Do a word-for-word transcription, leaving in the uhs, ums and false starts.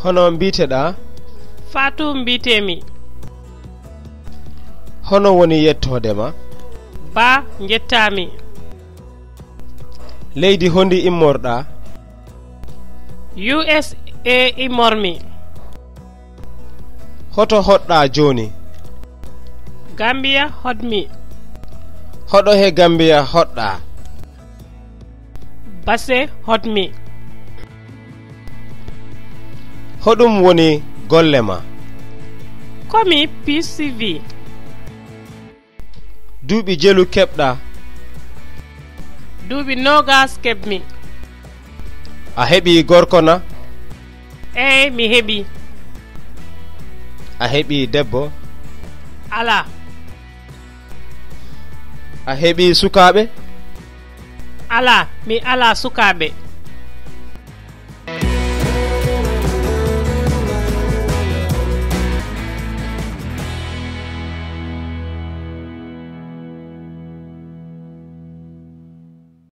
Hono mbiiteɗaa? Faatu mbiitemi. Hono woni yettoode ma? Ba njettaami. Leydi hondi immorɗaa? U S A immormi. Hoto hoɗɗaa jooni? Gambia hoɗmi. Hoɗo he Gambia hoɗɗaa? Base hoɗmi. Hoɗum woni golle ma? Komi P C V. Duuɓi jelu keɓɗaa? Duuɓi noogas keɓmi. A heɓi gorko na? Eey, mi heɓi. A heɓi debbo? Alaa. A heɓi sukaaɓe? Alaa, mi alaa sukaaɓe.